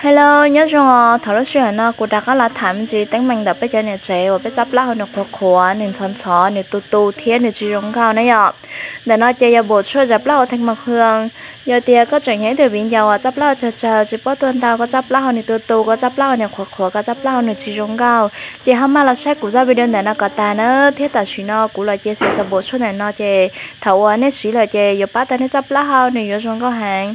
Hello, nyob zoo os. Thaum lub sij hawm no kuv rov qab los tham me ntsis teeb meem ntawm peb cov niam tsev uas peb txoj plaub hau nws qhuav qhuav, nws ntxhov ntxhov, nws tu tu thiab nws tsis zoo nkauj na yom. Ntawm no ces yog npau suaj cov plaub hau theej maum hwm. Yog tias koj tseem yog ib tug viv ncaus uas txoj plaub hau tsawg tsawg tsis paub tuaj ntau, koj txoj plaub hau nws tu tu, koj txoj plaub hau nws qhuav qhuav, koj txoj plaub hau nws tsis zoo nkauj, ces ho maj los saib kuv zaj video ntawm no kom tag na. Thiab tam sim no kuv los cia siv txoj npau suaj ntawm no ces thaum uas nej siv lawm ces yuav pab tau nej txoj plaub hau nws yuav zoo nkauj heev.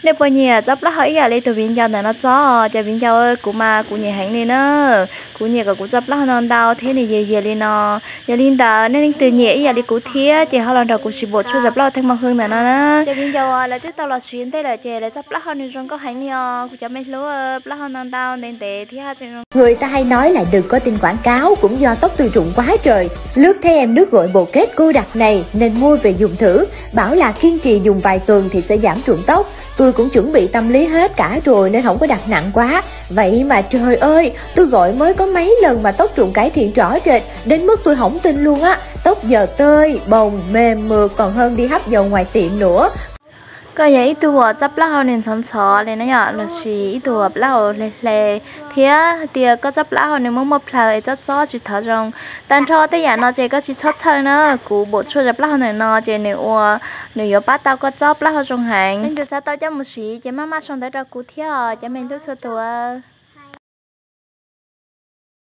Nej puas nyiam txoj plaub hau ib yam li tus viv ncaus ntawm no txob? Cov viv ncaus, kuv mas kuv nyiam heev li na. Kuv nyiam kom kuv txoj plaub hau ntau ntau thiab nws yias yias li no. Yog li ntawd nej leej twg nyiam ib yam li kuv thiab ces ho los nrog kuv siv npau suaj cov plaub hau theej maum hwm ntawm no na. Cov viv ncaus uas lawv twb tau los siv ntej lawm ces lawv txoj plaub hau nws zoo nkauj heev li os. Kuv cov me hlub, plaub hau ntau ntau ntev ntev thiab tseem zoo. Người ta hay nói là đừng có tin quảng cáo cũng do tốc tôi rụng quá trời. Lướt thấy em nước gội bồ kết cô đặc này nên mua về dùng thử. Bảo là kiên trì dùng vài tuần thì sẽ giảm rụng tóc. Tôi cũng chuẩn bị tâm lý hết cả rồi nên không có đặt nặng quá. Vậy mà trời ơi, tôi gọi mới có mấy lần mà tóc rụng cải thiện rõ rệt đến mức tôi hỏng tin luôn á. Tóc giờ tơi, bồng, mềm mượt còn hơn đi hấp dầu ngoài tiệm nữa. Koj yog ib tug uas txoj plaub hau nws ntxhov ntxhov li na yom, los sis ib tug uas plaub hau hle hle, thiab hais tias koj txoj plaub hau nws muaj muaj plhaws es txob txob tsis thov zoo, tag nrho tej yam no ces koj tsis txhob txhawj na. Kuv npau suaj cov plaub hau ntawm no ces nws ua, nws yuav pab tau koj txoj plaub hau zoo heev. Leej twg xav tau coj mus siv ces maj maj sau ntawv rau kuv thiab os cov me hlub txhua tus.